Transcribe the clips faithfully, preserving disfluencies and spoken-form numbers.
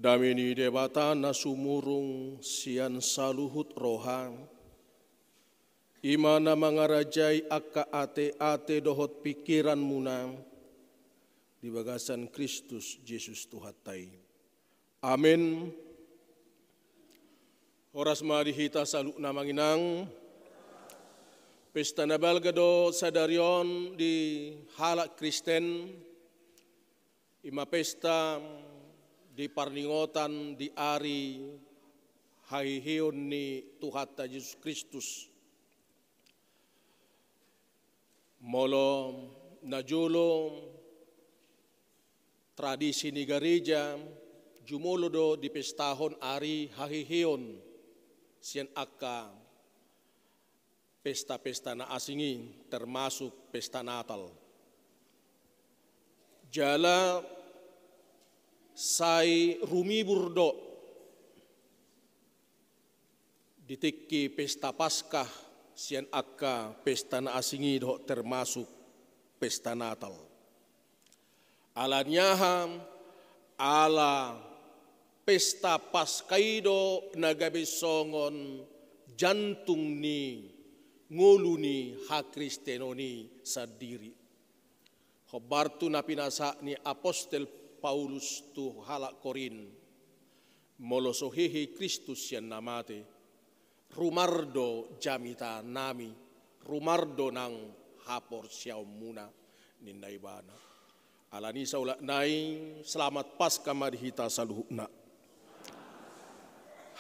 Dame ni Debata na sumurung sian saluhut roha, i ma na mangarajai angka ateate dohot pingkiranmuna di bagasan Kristus Jesus Tuhanta i. Amen. Horas ma di hita saluhutna amang inang. Pesta na balga do sadari on di halak Kristen, i ma pesta di parningotan di ari haheheon ni Tuhanta Jesus Kristus. Molo na jolo tradisi ni gareja, jumolo do dipestahon ari haheheon sian angka pesta-pesta na asing i, termasuk pesta Natal. Jala sai rumibur do di tingki pesta Paskah sian angka pesta na asing i dohot termasuk pesta Natal. Ala ni aha? Ala pesta Paskah i do na gabe songon jantung ni ngolu ni hakristenon i sandiri. Hombar tu na pinasahat ni apostel Paulus tu halak Korint, molo so hehe Kristus sian na mate, rumar do jamitanami, rumar do nang haporseaonmuna, ninna ibana. Ala ni i saulak nai, selamat Paskah ma di hita saluhutna.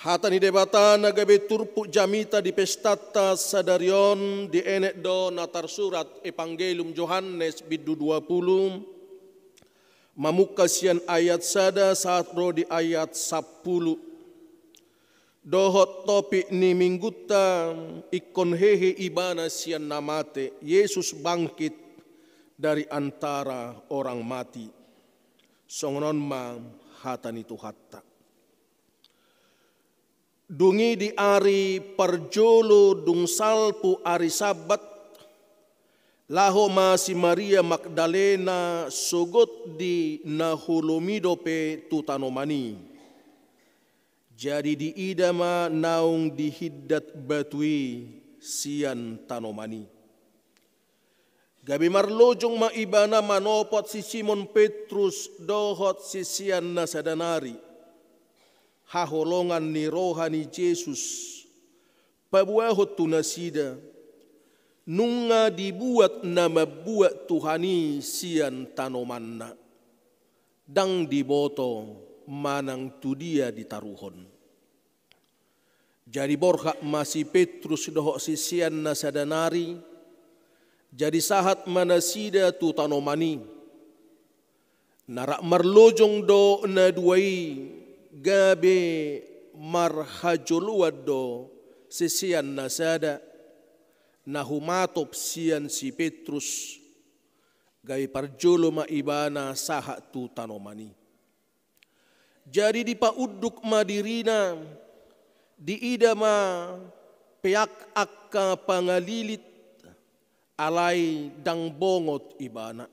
Hata ni Debata na gabe turpuk jamita di pestanta sadari on dienet do na tarsurat Evangelium Johannes bindu dua pulu, mamungka sian ayat sada sahat ro di ayat sampulu. Dohot topik ni minggunta, ingkon hehe ibana sian na mate, Yesus bangkit dari antara orang mati. Songon on ma hata ni Tuhanta. Dung i di ari parjolo dung salpu ari Sabat, laho ma si Maria Magdalena sogot di na holom i dope tu tanoman i. Jadi diida ma naung dihindat batu i sian tanoman i. Gabe marlojong ma ibana manopot si Simon Petrus dohot sisean na sada nari haholongan ni roha ni Jesus, paboahon tu nasida, nunga dibuat na mambuat Tuhan i sian tanomanna, ndang diboto manang tu dia ditaruhon. Jadi borhat ma si Petrus dohot sisean na sada nari, jadi sahat ma nasida tu tanoman i. Na rap marlojong do na dua i, gabe marhajoloan do sisean na sada, na humatop sian si Petrus, gabe parjolo ma ibana sahat tu tanoman i. Jadi dipaunduk ma dirina, diida ma peak angka pangalilit, alai ndang bongot ibana.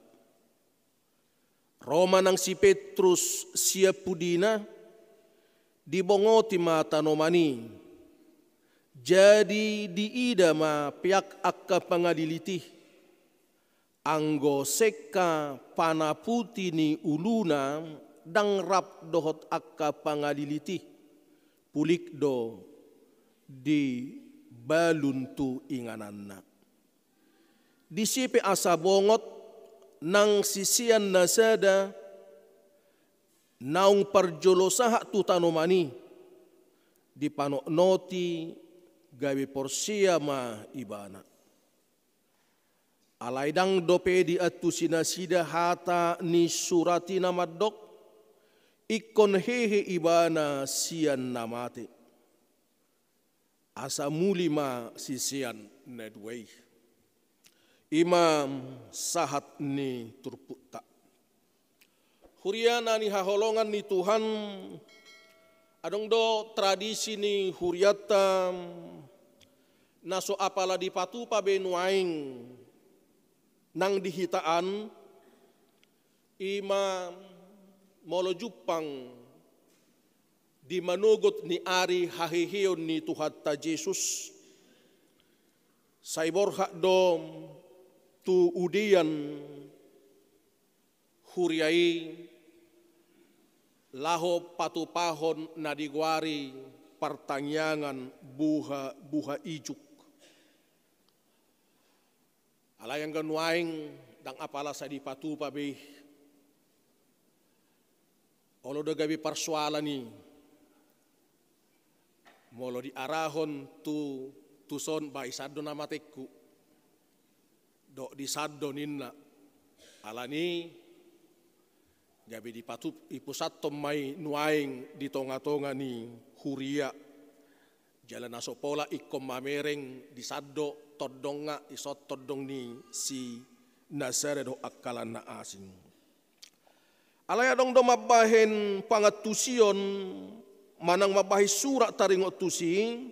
Ro ma nang si Petrus sian pudina, dibongoti ma tanoman i. Jadi diida ma peak angka pangalilit i. Anggo sengka panaputi ni uluna ndang rap dohot angka pangalilit i, pulik do dibalun tu ingananna. Disi pe asa bongot nang sisean na sada naung parjolo sahat tu tanoman i, dipanotnoti gabe porsea ma ibana. Alai ndang dope diantusi nasida hata ni surat i na mandok, ingkon hehe ibana sian na mate. Asa muli ma sisean na dua i. I ma sahat ni turpukta. Huria na nihaholongan ni Tuhan, adong do tradisi ni hurianta na so apala dipatupa be nuaeng nang di hita an, i ma molo jumpang di manogot ni ari haheheon ni Tuhanta Jesus, sai borhat do tu udean huria i laho patupahon na digoari partangiangan buha-buha ijuk. Alai anggo nuaeng ndang apala sai dipatupa be i. Olo do gabe parsoalan i. Molo diarahon tu tuson, ba isan do na matengku. Dok disan do ninna. Alani gabe dipatup-, dipusathon ma i nuaeng di tonga-tonga ni huria. Jala na so pola ingkon mamereng disan do tondongna, ison tondong ni si na sada dohot angka na asing. Alai adong do mambahen pangantusion manang mambahen surat taringot tusi,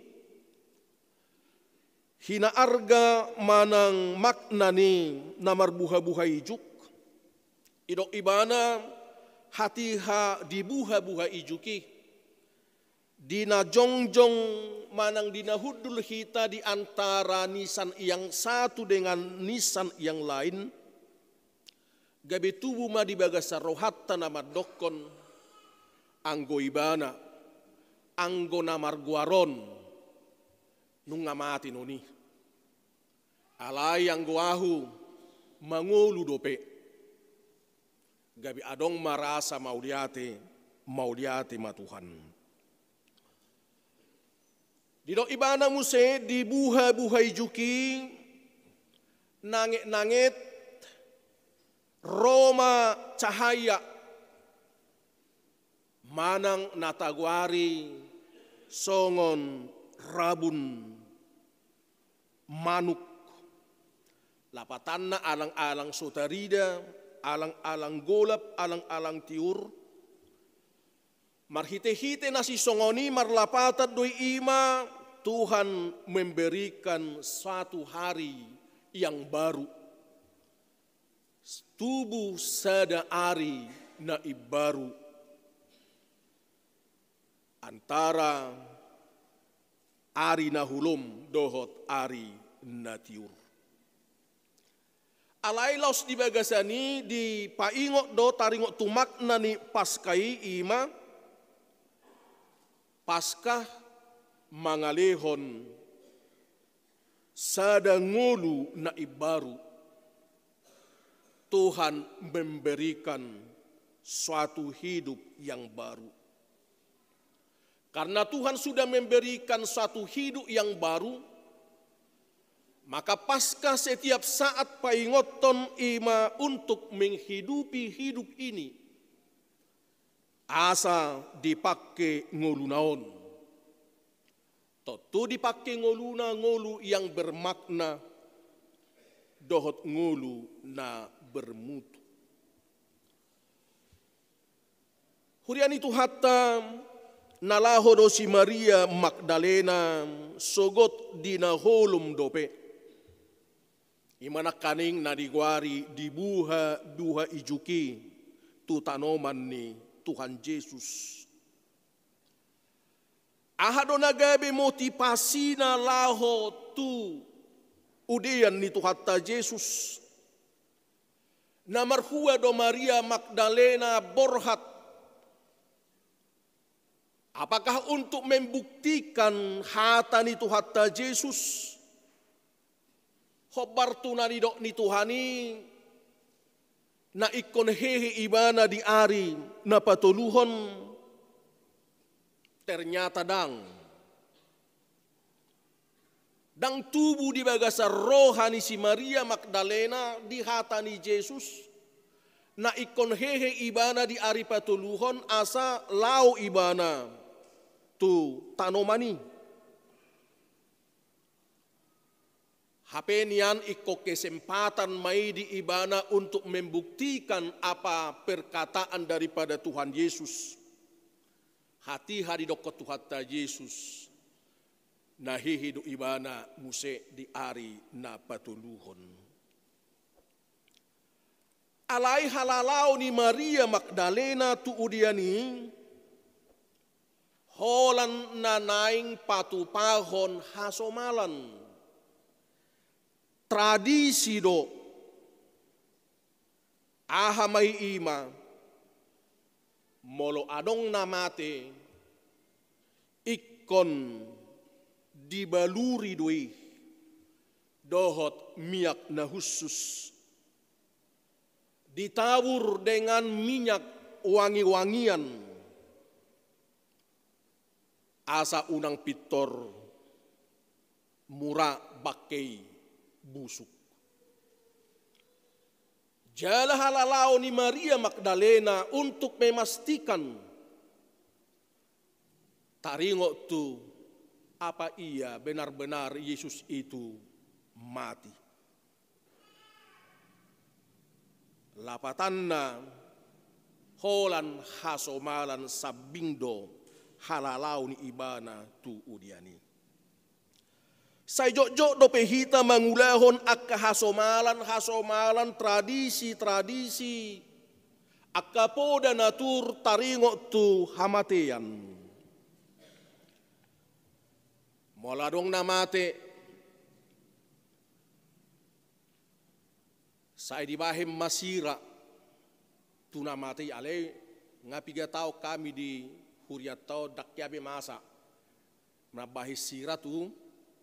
hinaarga manang makna ni na marbuha-buha ijuk. Didok ibana, hatiha di buha-buha ijuk i, di na jongjong manang di na hundul hita di antara nisan yang satu dengan nisan yang lain, gabe tubu ma di bagasan rohanta na mandokkon, anggo ibana, anggo na margoar on, nunga mate non i. Alai anggo ahu, mangolu dope. Gabe adong ma rasa mauliate, mauliate ma Tuhan. Didok ibana muse di buha-buha ijuk i, nanget-nanget ro ma cahaya manang na tagoari songon rabun manuk. Lapatanna alang-alang so tarida, alang-alang golap, alang-alang tiur. Marhite-hite na sisongon i marlapatan do i, i ma Tuhan memberikan satu hari yang baru. Tubu sada ari na imbaru antara ari na holom dohot ari na tiur. Alai laos di bagasan i dipaingot do taringot tu makna ni Paska i, i ma Paska mangalehon sada ngolu na imbaru. Tuhan memberikan suatu hidup yang baru. Karena Tuhan sudah memberikan suatu hidup yang baru, maka Paskah setiap saat paingothon i ma untuk menghidupi hidup ini. Asa dipangke ngoluna on. Tontu dipangke ngoluna ngolu yang bermakna dohot ngolu na bermutu. Huria ni Tuhanta, na laho do si Maria Magdalena sogot di na holom dope. I ma nangkaning na digoari di buha-buha ijuk i tu tanoman ni Tuhan Jesus. Aha do na gabe motivasina laho tu udean ni Tuhanta Jesus? Na marhua do Maria Magdalena borhat? Apakah untuk membuktikan hata ni Tuhanta Jesus? Hombar tu na nidok ni Tuhan i, na ingkon hehe ibana di ari na patoluhon? Ternyata ndang. Ndang tubu di bagasan roha ni si Maria Magdalena di hata ni Jesus, na ingkon hehe ibana di ari patoluhon asa laho ibana tu tanoman i. Hape nian ingkon kesempatan ma i di ibana untuk membuktikan apa perkataan daripada Tuhan Yesus. Hatiha didokkon Tuhanta Jesus, na hehe do ibana muse di ari na patoluhon. Alai halalaho ni Maria Magdalena tu udean i, holan na naeng patupahon hasomalan. Tradisi do. Aha ma i? Ima molo adong na mate, ingkon dibaluri do i dohot miak na hushus, ditabur dengan minyak wangi-wangian, asa unang pintor mura bangkei busuk. Jala halalaon ni Maria Magdalena untuk memastikan taringot tu apa iya benar-benar Yesus itu mati. Lapatanna, holan hasomalan sambing do halalaon ni ibana tu udian i. Sai jotjot dope hita mangulahon angka hasomalan, hasomalan, tradisi, tradisi, angka poda na tur taringot tu hamatean. Molo adong na mate, sai dibahen ma sira tu na mate i. Alai nga piga taon hami di hurianta on, ndang hea be masa mambahen sira tu,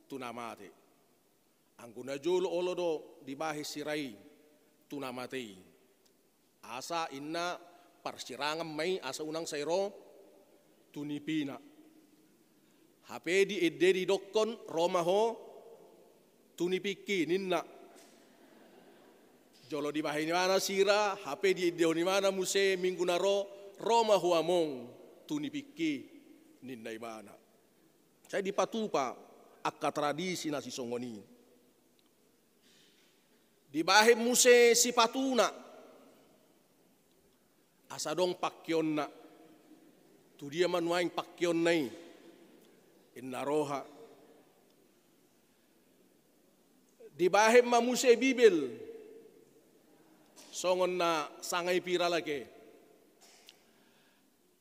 tu na mate. Anggo na jolo olo do dibahen sira i tu na mate i. Asa inna parsirangan ma i asa unang sai ro tu nipina. Hape di ende didokkon ro ma ho tu nipingki ninna. Jolo dibahen ibana sira, hape diendehon ibana muse minggu na ro, ro ma ho among tu nipingki ninna ibana. Sai dipatupa angka tradisi na sisongon i. Dibahen muse sipatuna. Asa adong pangkeonna. Tu dia ma nuaeng pangkeonna i? Inna roha. Dibahen ma muse Bibel. Songon na sanga i pira lage.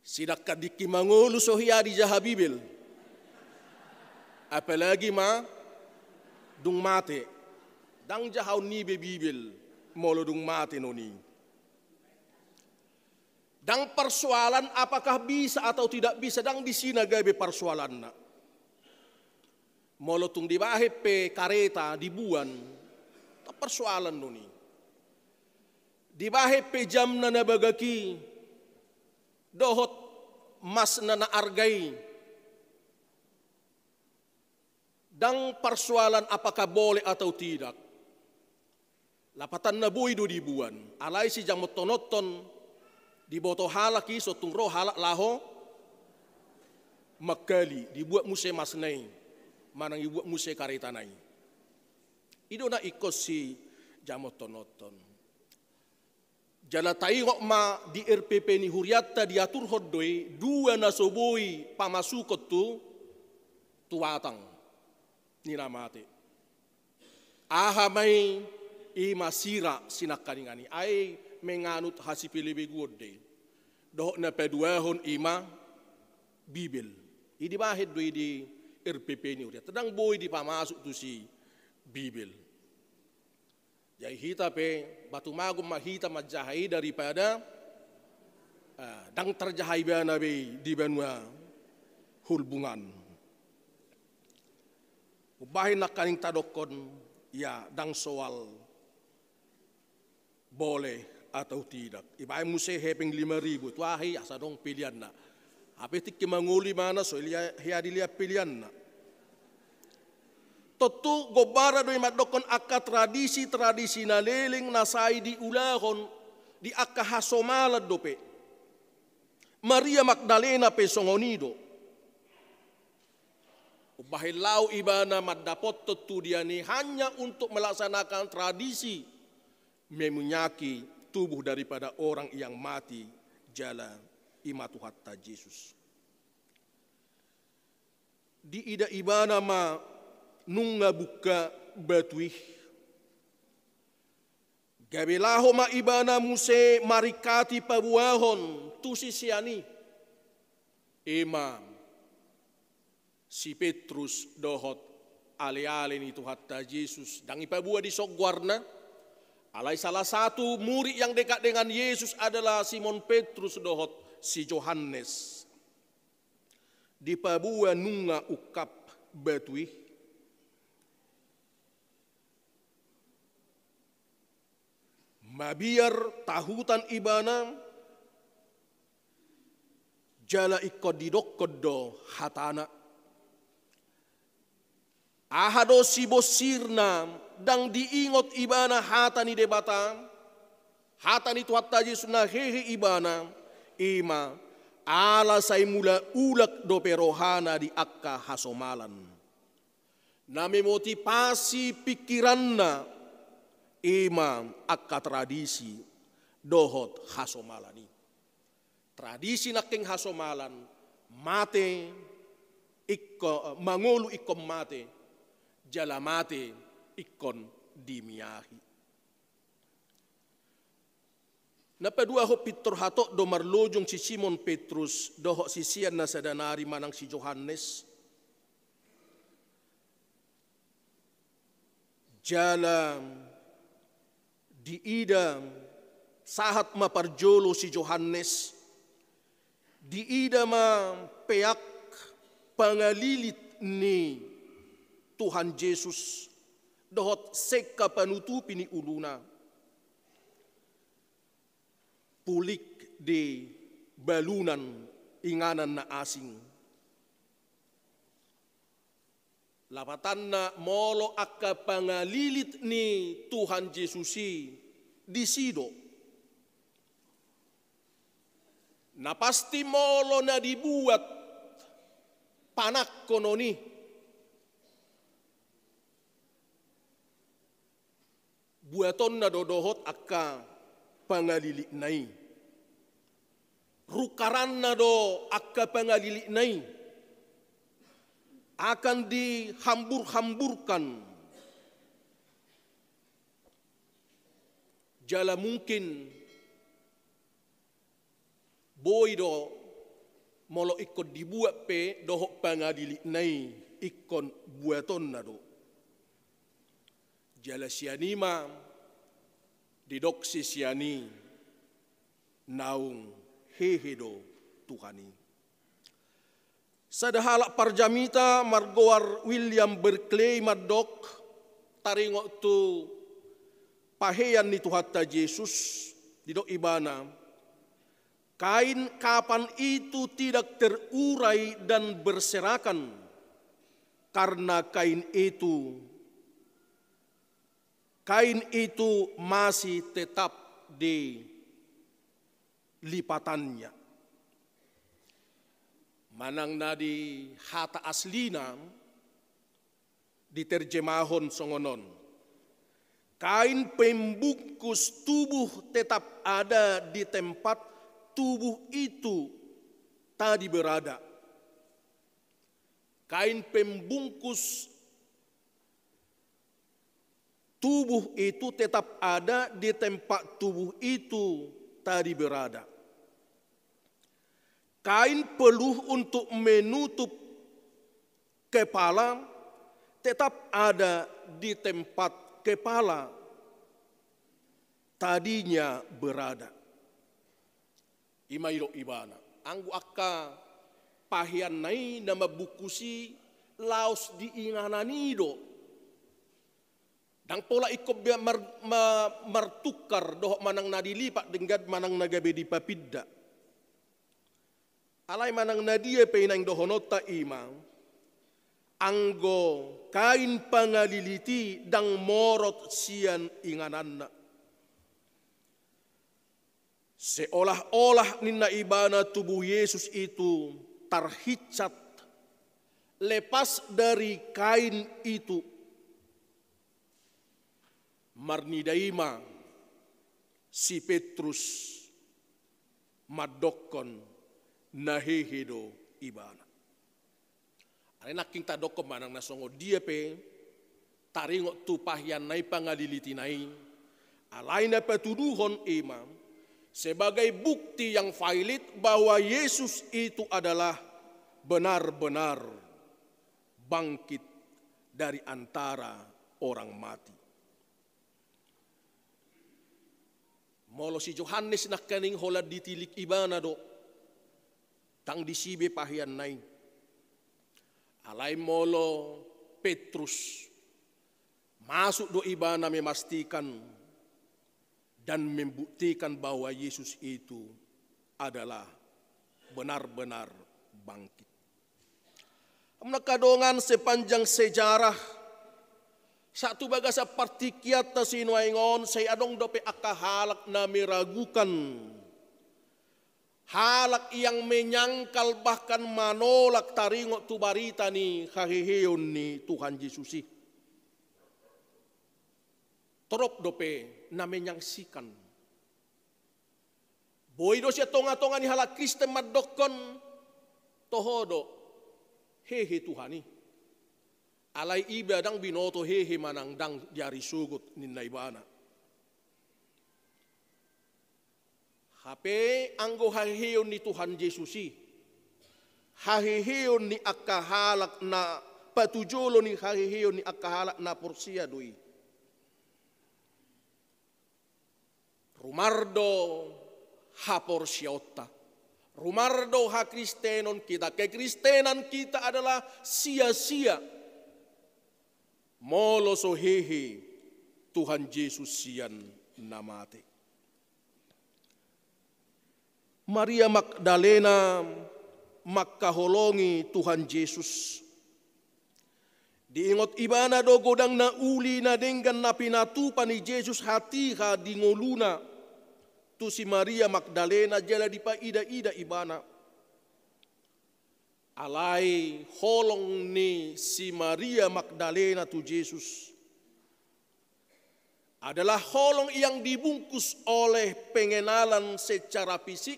Sidangkan dingki mangolu so hea dijaha Bibel. Apalagi ma dung mate. Ndang jahaon ni be Bibel molo dung mate non i. Ndang persoalan apakah bisa atau tidak bisa, ndang disi na gabe persoalanna. Molo tung dibahen pe kareta dibuan, ndang persoalan non i. Dibahen pe jamna na bagak i dohot masna na arga i, ndang persoalan apakah boleh atau tidak. Lapatanna boi do dibuan. Alai sijamothononhon diboto halak i, so tung ro halak laho mangkali, dibuat muse masna i manang dibuat muse karetana i. I do na ingkon sijamothononhon. Jala taingot ma di R P P ni hurianta diaturhon do i dua na so boi pamasukon tu, tu batang ni na mate. Aha ma i? Ima sira sinangkaningan i, ai menganut hasipelebeguon do i. Dohot na paduahon ima Bibel. I dibahen do i di R P P ni hurianta, ndang boi dipamasuk tusi Bibel. Jadi hita pe, ba tumagon ma hita manjaha i daripada, ah, ndang tarjaha ibana be i di banua Hulbungan. Umbahen nangkaning tadokkon, ya, ndang soal boleh atau tidak. Ibahen muse hepeng lima ribu, tu aha i? Asa adong pilianna. Hape tingki mangolu ibana so lia-, hea dilehon pilianna. Tontu gombaran do i mandokkon angka tradisi-tradisi na leleng na sai diulahon di angka hasomalan dope. Maria Magdalena pe songon i do. Umbahen laho ibana mandapothon tu dia ni hanya untuk melaksanakan tradisi meminyaki tubuh daripada orang yang mati, jala ima Tuhanta Jesus. Diida ibana ma nunga bungka batu i. Gabe laho ma ibana muse maringkati paboahon tu sisean i. Ima Si Petrus dohot ale-ale ni Tuhanta Jesus, ndang dipaboa dison goarna. Alai salah satu murid yang dekat dengan Yesus adalah Simon Petrus dohot si Johannes. Dipaboa nunga ungkap batu i. Mabiar tahutan ibana, jala ingkon didokkon do hatana. Aha do sibonsirna, ndang diingot ibana hata ni Debata, hata ni Tuhanta Jesus na hehe ibana, i ma ala sai mula ulak dope rohana di angka hasomalan. Na memotivasi pingkiranna, i ma angka tradisi dohot hasomalan i. Tradisi nangkin hasomalan, mate ingkon, mangolu ingkon mate, jala mate ingkon dimiahi. Na paduahon, pintor hatop do marlojong si Simon Petrus dohot sisean na sada nari manang si Johannes. Jala diida, sahat ma parjolo si Johannes, diida ma peak pangalilit ni Tuhan Jesus dohot sengka panutupi ni uluna. Pulik di balunan inganan na asing. Lapatanna, molo angka pangalilit ni Tuhan Jesus i disi do, na pasti molo na dibuat panangkonon i, buatonna do dohot angka pangalilitna i. Rungkaranna do angka pangalilitna i. Akan dihambur-hamburkan. Jala mungkin boi do, molo ingkon dibuat pe dohot pangalilitna i, ingkon buatonna do. Jala sian i ma didok sisean i, naung hehe do Tuhan i. Sada halak parjamita margoar William Barclay mandok, taringot tu pahean ni Tuhanta Jesus, didok ibana, kain kapan itu tidak terurai dan berserakan, karena kain itu, kain itu masih tetap di lipatannya. Manang na di hata aslina diterjemahon songon on. Kain pembungkus tubuh tetap ada di tempat tubuh itu tadi berada. Kain pembungkus tubuh itu tetap ada di tempat tubuh itu tadi berada. Kain peluh untuk menutup kepala tetap ada di tempat kepala tadinya berada. I ma didok ibana. Anggo angka paheanna i na mambungkus i laos di inganan i do. Ndang pola ingkon be mar-, ma-, martukar dohot manang na dilipat denggan manang na gabe dipapinda. Alai manang na dia pe i, naeng dohononta i ma, anggo kain pangalilit i ndang morot sian ingananna. Seolah-olah ninna ibana tubuh Yesus itu tarhinsat, lepas dari kain itu. Marnida i ma si Petrus mandokkon na hehe do ibana. Alai nangkin tadokkon manang na songon dia pe taringot tu paheanna i, pangalilitina i, alai na patuduhon i ma sebagai bukti yang valid bahwa Yesus itu adalah benar-benar bangkit dari antara orang mati. Molo si Johannes nangkaning holan ditilik ibana do, ndang disi be paheanna i. Alai molo Petrus, masuk do ibana memastikan dan membuktikan bahwa Yesus itu adalah benar-benar bangkit. Amuna angka dongan, sepanjang sejarah, sahat tu bagasan partingkianta sinuaeng on, sai adong dope angka halak na meragukan, halak yang menyangkal, bahkan manolak taringot tu barita ni haheheon ni Tuhan Jesus i. Torop dope na menyaksikan. Boi do sian tonga-tonga ni halak Kristen mandokkon, toho do, hehe Tuhan i. Alai iba ndang binoto hehe manang ndang di ari sogot, ninna ibana. Hape anggo haheheon ni Tuhan Jesus i, haheheon ni angka halak na, patujolo ni haheheon ni angka halak na porsea do i. Rumar do haporseaonta. Rumar do hakristenon kita. Kekristenan kita adalah sia-sia molo so hehe Tuhan Jesus sian na mate. Maria Magdalena mangkaholongi Tuhan Jesus. Diingot ibana do godang na uli na denggan na pinatupa ni Jesus hatiha di ngoluna tu si Maria Magdalena, jala dipaida-ida ibana. Alai holong ni si Maria Magdalena tu Jesus adalah holong yang dibungkus oleh pengenalan secara fisik,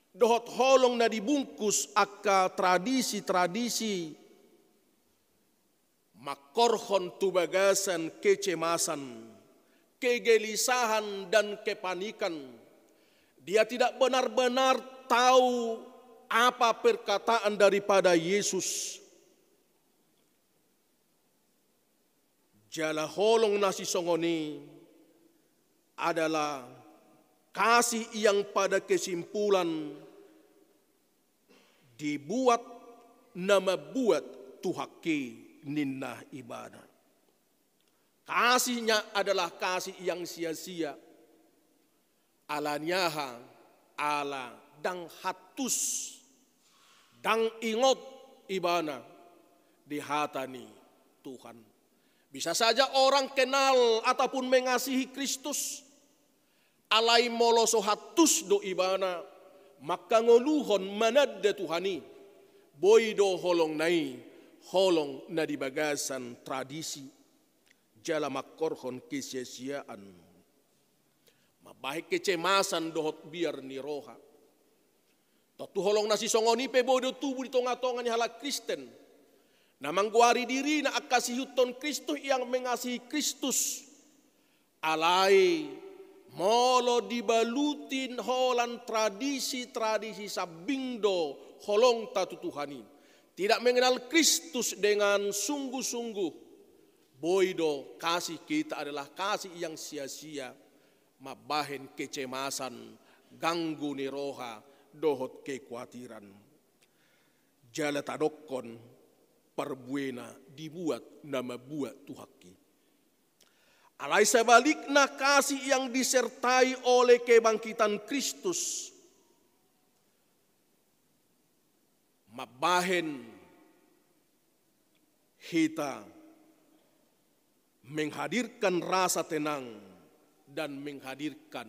dohot holong na dibungkus angka tradisi-tradisi, mangkorhon tu bagasan kecemasan, kegelisahan, dan kepanikan. Dia tidak benar-benar tahu apa perkataan daripada Yesus. Jala holong na sisongon i adalah kasih yang pada kesimpulan dibuat na mambuat Tuhanki, ninna ibana. Kasihnya adalah kasih yang sia-sia. Ala ni aha? Ala ndang hattus, ndang ingot ibana di hata ni Tuhan. Bisa saja orang kenal ataupun mengasihi Kristus, alai molo so hattus do ibana mangkangoluhon mananda Tuhan i, boi do holongna i holong na di bagasan tradisi, jala mangkorhon kesia-siaan, mambahen kecemasan dohot biar ni roha. Tontu holong na sisongon i pe boi do tubu di tonga-tonga ni halak Kristen na manggoari dirina angka siihuthon Kristus, yang mengasihi Kristus. Alai molo dibaluti holan tradisi-tradisi sambing do holongta tu Tuhan i, tidak mengenal Kristus dengan sungguh-sungguh, boi do kasih kita adalah kasih yang sia-sia, mambahen kecemasan, ganggu ni roha, dohot kekuatiran. Jala tadokkon parbuena dibuat na mambuat Tuhanki. Alai sebaliknya, kasih yang disertai oleh kebangkitan Kristus mambahen hita menghadirkan rasa tenang dan menghadirkan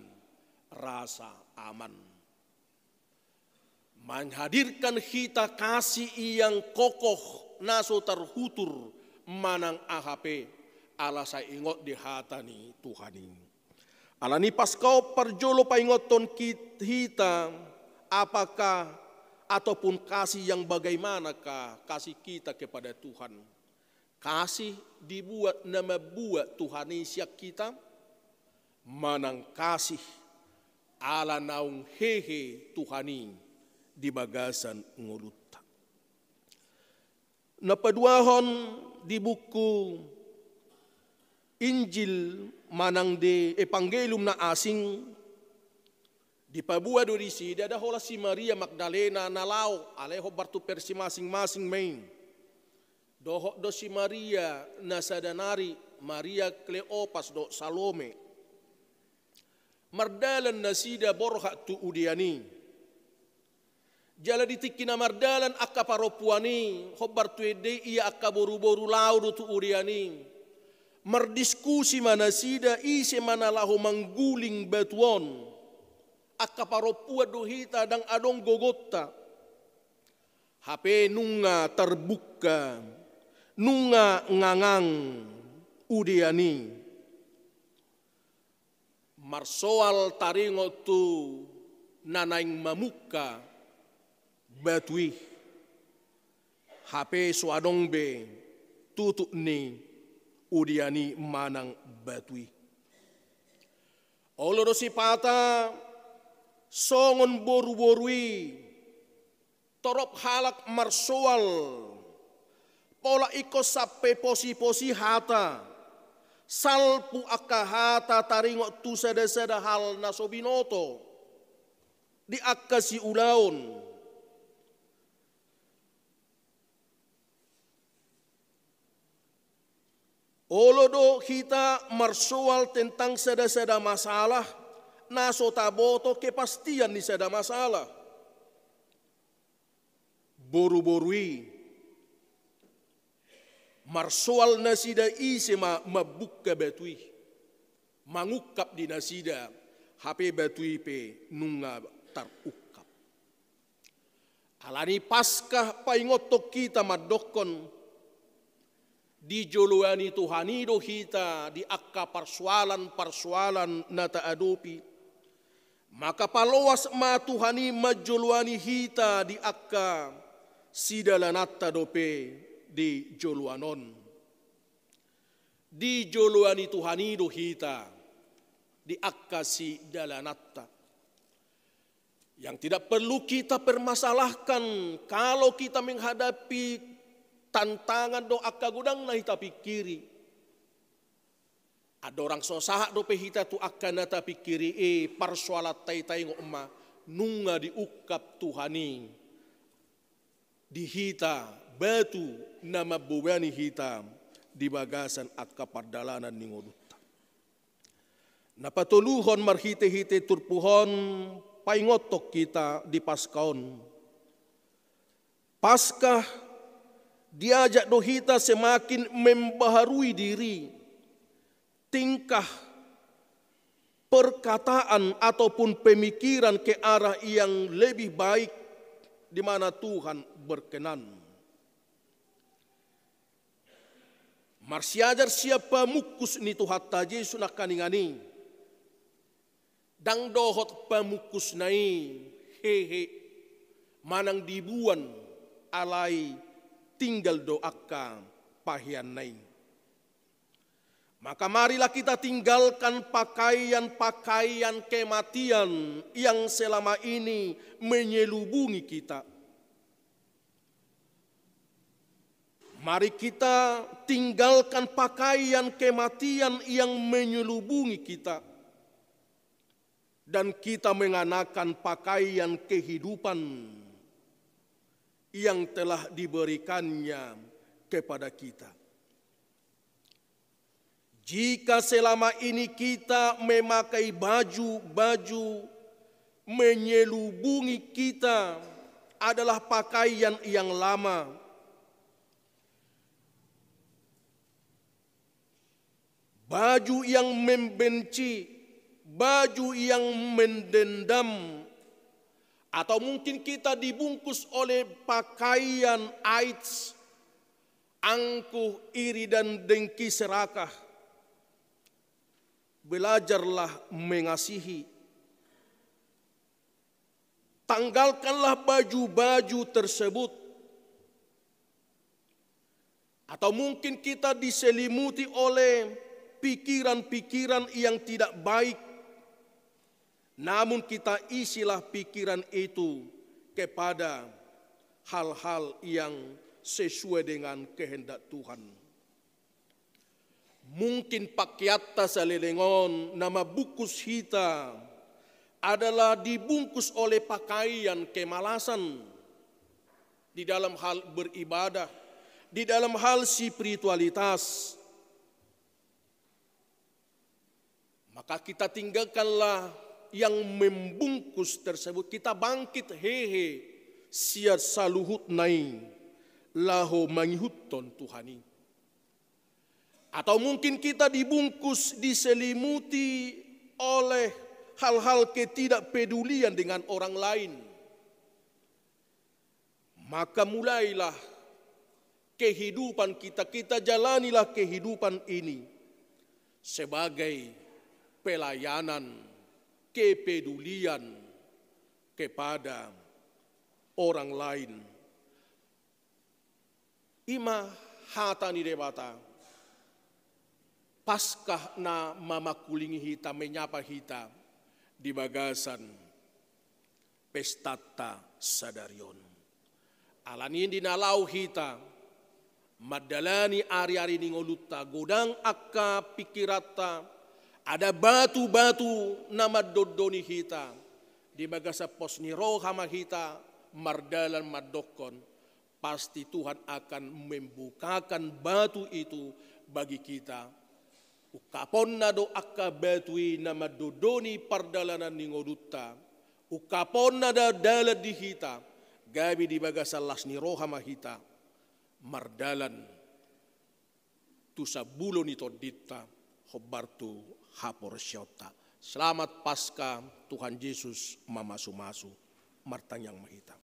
rasa aman. Menghadirkan hita kasih yang kokoh, na so tarhutur manang aha pe, ala sai ingot di hata ni Tuhan i. Ala ni Paska on parjolo paingothon kit-, hita, apakah ataupun kasih yang bagaimanakah kasih kita kepada Tuhan. Kasih dibuat na mambuat Tuhan i sian hita, manang kasih ala naung hehe Tuhan i di bagasan ngolunta. Na paduahon, di buku Injil manang di Evangelium na asing, dipaboa do disi, ndada holan si Maria Magdalena na laho, alai hombar tu versi masing-masing ma i. Dohot do si Maria na sada nari, Maria Kleopas dohot Salome. Mardalan nasida borhat tu udean i. Jala di tingki na mardalan angka parompuan i, hombar tu ende i ia angka boru-boru laho do tu udean i. Mardiskusi ma nasida ise ma na laho mangguling batu on. Angka parompuan do hita, ndang adong gogonta. Hape nunga tarbungka, nunga ngangang udean i. Marsoal taringot tu na naeng mamungka batu i. Hape so adong be tutup ni udean i manang batu i. Olo do sipata songon boru-boru i. Torop halak marsoal, pola ingkon sampe posi-posi hata, salpu angka hata taringot tu sada-sada hal na so binoto di angka siulaon. Olo do hita marsoal tentang sada-sada masalah, na so taboto kepastian ni sada masalah. Boru-boru i, marsoal nasida ise ma mambungka batu i, mangungkap di nasida, hape batu i pe nunga tarungkap. Alani Paskah paingothon hita mandokhon, dijoloani Tuhan i do hita di angka parsoalan-parsoalan na taadopi. Maka paloas ma Tuhan i manjoloani hita di angka sidalananta dope di joloan on. Dijoloani Tuhan i do hita di angka sidalananta. Yang tidak perlu kita permasalahkan kalau kita menghadapi tantangan dohot angka godang na hita pingkiri. Andorang so sahat dope hita tu angka na tapingkiri i, parsoalanta i taingot ma, nunga diungkap Tuhan i di hita batu na mambebani hita di bagasan angka pardalanan ni ngolunta. Na patoluhon, marhite-hite turpuk on paingothon hita di Paskah on. Paskah diajak do hita semakin membaharui diri, tingkah, perkataan ataupun pemikiran ke arah yang lebih baik di mana Tuhan berkenan. Marsiajar sian pamungkus ni Tuhanta Jesus nangkaningan i, ndang dohot pamungkusna i hehe manang dibuan, alai tinggal do angka paheanna i. Maka marilah kita tinggalkan pakaian-pakaian kematian yang selama ini menyelubungi kita. Mari kita tinggalkan pakaian kematian yang menyelubungi kita, dan kita mengenakan pakaian kehidupan yang telah diberikan-Nya kepada kita. Jika selama ini kita memakai baju-baju menyelubungi kita adalah pakaian yang lama, baju yang membenci, baju yang mendendam, atau mungkin kita dibungkus oleh pakaian aids, angkuh, iri, dan dengki serakah. Belajarlah mengasihi. Tanggalkanlah baju-baju tersebut. Atau mungkin kita diselimuti oleh pikiran-pikiran yang tidak baik. Namun kita isilah pikiran itu kepada hal-hal yang sesuai dengan kehendak Tuhan. Mungkin pakaianta saleleng on na mambungkus hita adalah dibungkus oleh pakaian kemalasan di dalam hal beribadah, di dalam hal spiritualitas. Maka kita tinggalkanlah yang membungkus tersebut, kita bangkit hehe sian saluhutna i laho mangihuthon Tuhan i. Atau mungkin kita dibungkus, diselimuti oleh hal-hal ketidakpedulian dengan orang lain. Maka mulailah kehidupan kita, kita jalanilah kehidupan ini sebagai pelayanan, kepedulian kepada orang lain. I ma hata ni Debata, Paskah na mamangkulingi hita, menyapa hita di bagasan pestanta sadari on. Alani i di na laho hita mandalani ari-ari ni ngolunta, godang angka pikiranta, ada batu-batu na mandondoni hita, di bagasan pos ni roha ma hita mardalan mandokkon, pasti Tuhan akan membukakan batu itu bagi kita. Ungkaponna do angka batu i na mandondoni pardalanan ni ngolunta. Ungkaponna do dalan di hita, gabe di bagasan las ni roha ma hita mardalan tu sambulo ni tondinta hombar tu haporseaonta. Selamat Paskah, Tuhan Yesus mamasu-masu. Martangiang ma hita.